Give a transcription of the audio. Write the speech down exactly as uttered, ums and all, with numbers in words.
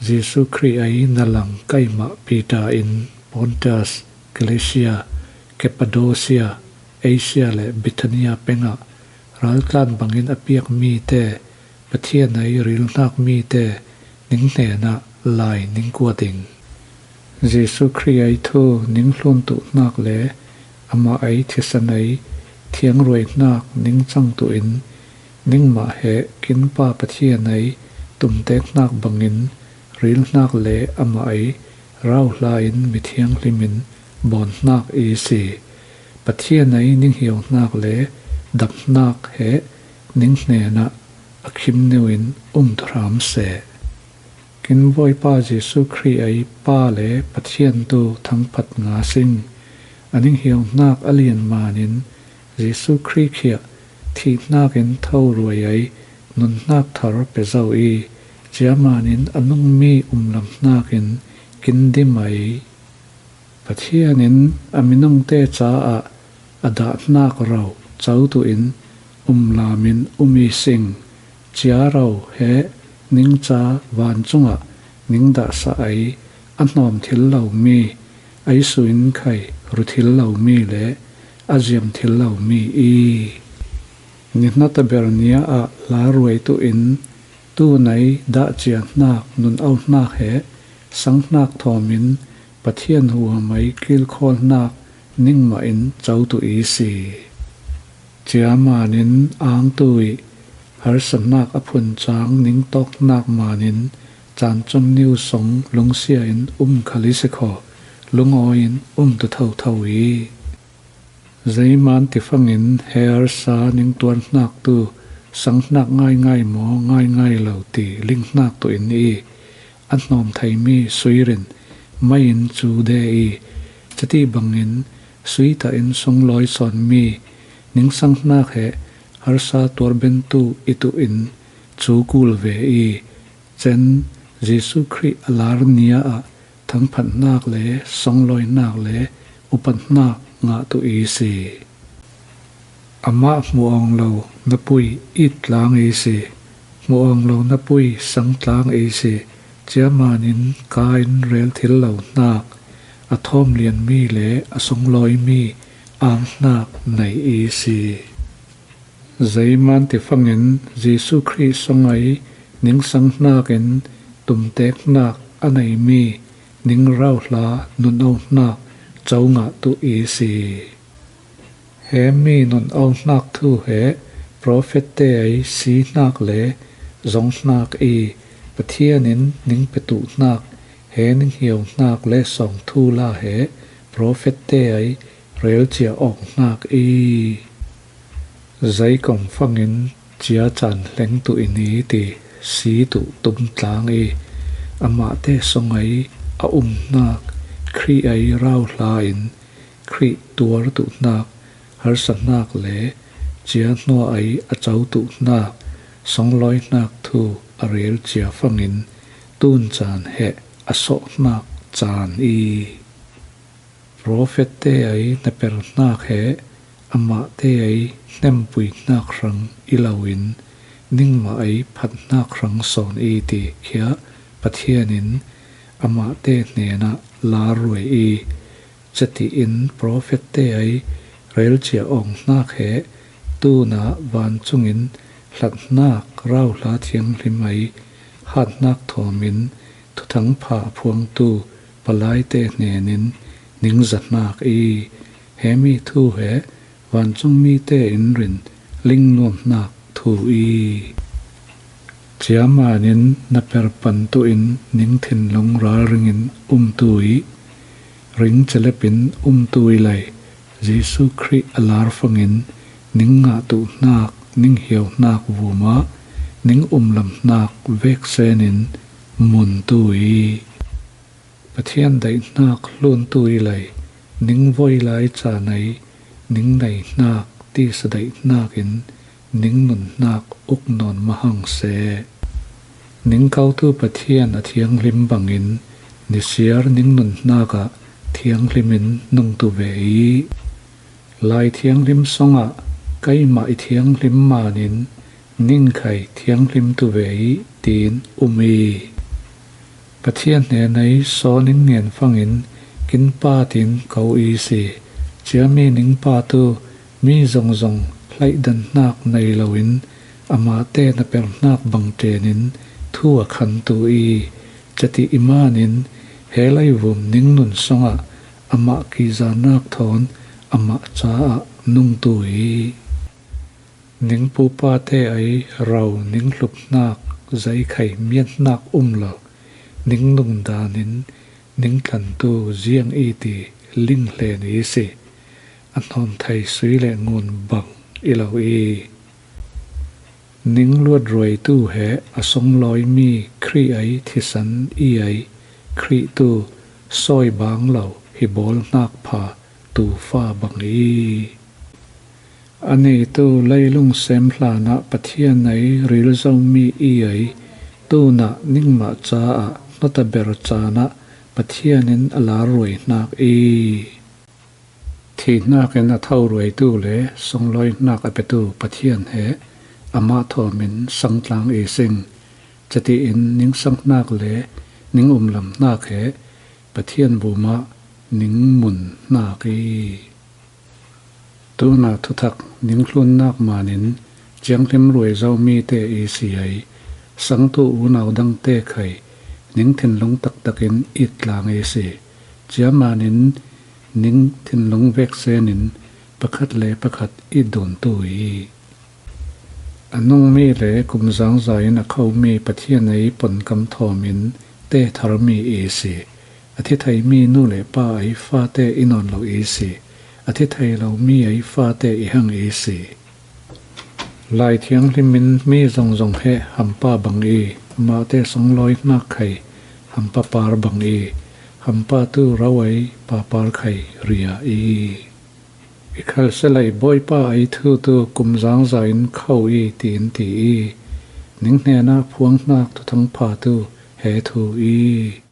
Jesu Khrih ei na lang keimah Peter in Pontus, Galatia, Cappadocia, Asia le Bithynia pengah raltlan bangin a piak mite, Pathian ei rilhnak mite ning hnenah lai ning kuat ing. Jesu Khrih ei thu ning hlun tuh hnak le amah ei thisen ei thiangruai hnak ning cang tuh in, ningmah he kinpa Pathian ei tumtek hnak bangin rilhnak le amah ei rauhla in mithianghlim in bawn hnak i si. Pathian ei ning hiau hnak le dap hnak he ning hnenah a khim neu in um tuahram seh. Kin Bawipa Jesu Khrih ei Pa le Pathian tu thangphat nga sing. A ning hiau hnak a lian manin Jesu Khrih khiah thih hnakin tho ruai ei nun hnak thar pe zo i, cia manin a nungmi umlam hnakin kin dim ei. Pathian in a minungte caah a dah hnak ro co tuh in umlam in um i sing. Cia ro he ningca vancungah ning dahsah ei a hnawm thil lomi, ei su in khai ru thil lomi le a ziam thil lomi i. Ni hnata ber nia ah laruai tuh in tunei dahcia hnak nun au hnak he sang hnak thawm in Pathian huam ei kilkhawl hnak ningmah in co tuh i si. Cia manin angtu i harsa hnak a phun cang ning tawk hnak manin caan cun niu song lungsia in um khal i si kho, lungawi in um tu thotho i. Zeiman tifangin he harsa ning tuar hnak tu sang hnak ngaingai maw ngaingai lo ti ling hnak tuh in i, a hnawm theimi sui rin mei in cu de i, cati bangin sui tah in sunglawi sawnmi ning sang hnak he harsa tuar bentu i tuh in cu kul ve i, cen Jesu Khrih a lar nia ah thangphat hnak le sunglawi hnak le upat hnak ngah tuh i si. Amah hmuh awng lo na pui it tlang i si, hmuh awng lo na pui sang tlang i si, cia manin ka in rel thil lo hnak, a thawm lianmi le a sunglawimi ang hnak nei i si. Zeiman tifangin Jesu Khrih song ei ning sang hnakin tumtek hnak a neimi ning rauhla nun au hnak co ngah tuh i si. He mi nun au hnak thu he profet te ei si hnak le zong hnak i, Pathian in ning petuh hnak he ning hiau hnak le sawng thu la he profet te ei relcia awk hnak i. Zei kong fangin cia caan hleng tuh i ni ti si tuh tum tlang i, amahte song ei a um hnak Khrih ei rauhla in Khrih tuar tuh hnak harsa hnak le cia hnua ei a co tuh hnak songlawi hnak thu a rel cia fangin tun caan he a sawh hnak caan i. Profet te ei na per hnak he amahte ei hnempui hnak hrang i loin ningmah ei phat hnak hrang sawn i ti khiah Pathian in amahte hnenah lar ruai i, cati in profet te ei relcia awng hnak he tunah vancungin hlat hnak rauhla thianghlim ei hat hnak thawmin thuthang pha a phuangtu palaite hnenin ning zahnak i, hemi thu he vancungmite in rin lingnuam hnak thu i. Ciamanin na per pan tuin ning thinlung ralringin umtu i, ring celep in umtu i lei, Jesu Khrih a lar fangin ning ngah tuh hnak, ning hiau hnak vumah ning umlam hnak veksenin muntu i. Pathian daih hnak hluntu i lei, ning voi lai ca nei, ning nei hnak tisa daih hnakin ning nun hnak uk nawn mahang seh. Ning kotu Pathian a thianghlim bangin nisiar ning nun hnakah thianghlimin nungtu ve i. Lai thianghlim songah keimah i thianghlim manin ningkhai thianghlimtu ve i tiin um i. Pathian hnenah ei saw ning ngen fangin, kin pa tin ko i si. Ciami ning pa tu mi zongzong hlaihdan hnak nei loin, amahte na per hnak bang ṭenin thu a khantu i, cati i manin he leivum ning nun songah amah kihzahnak thawn amah caah nungtu i, ning pupate ei ro ning hlup hnak, zeikhei mian hnak um lo, ning nung danin ning tlantu ziang i ti ling hlen i si. A hnawn thei sui le ngun bang i lo i, ning luatruaitu he a songlawimi Khrih ei thisan i ei, Khrih tu sawi bang lo hi bawl hnak pha tufa bang i, a neitu leilung sem hlanah Pathian ei ril zomi i ei, tunah ningmah caah hnawt a ber caan ah Pathian in a lar ruai hnak i, thihnak in a tho ruaitu le songlawi hnak a petu Pathian he amah thawmin sangtlang i sing, catiin ning sanghnak le ning umlam hnak he Pathian bumah ning mun hnak i, tunah thuthak ning hlunnak manin cianghlim ruai zomi te i si ei, sangtu unau dangte khei ning thinlung taktakin it tlang i si. Cia manin ning thinlung veksenin pakhat le pakhat it dawntu i, a nungmi le kum zangza in a khomi Pathian ei ponkam thawmin teh tharmi i si. A thi theimi nu le pa ei fate i nawn lo i si. A thi thei lomi ei fate i hang i si. Lai Thianghlim in mi zongzong he hampa bang i, amahte songlawi hnak khei hampa par bang i, hampa tu ro ei pa par khei ria i, i khalselei Bawipa ei thu tu kum zangza in kho i, tiin ti i, ning hnenah phuanghnak thuthang pha tu he thu i,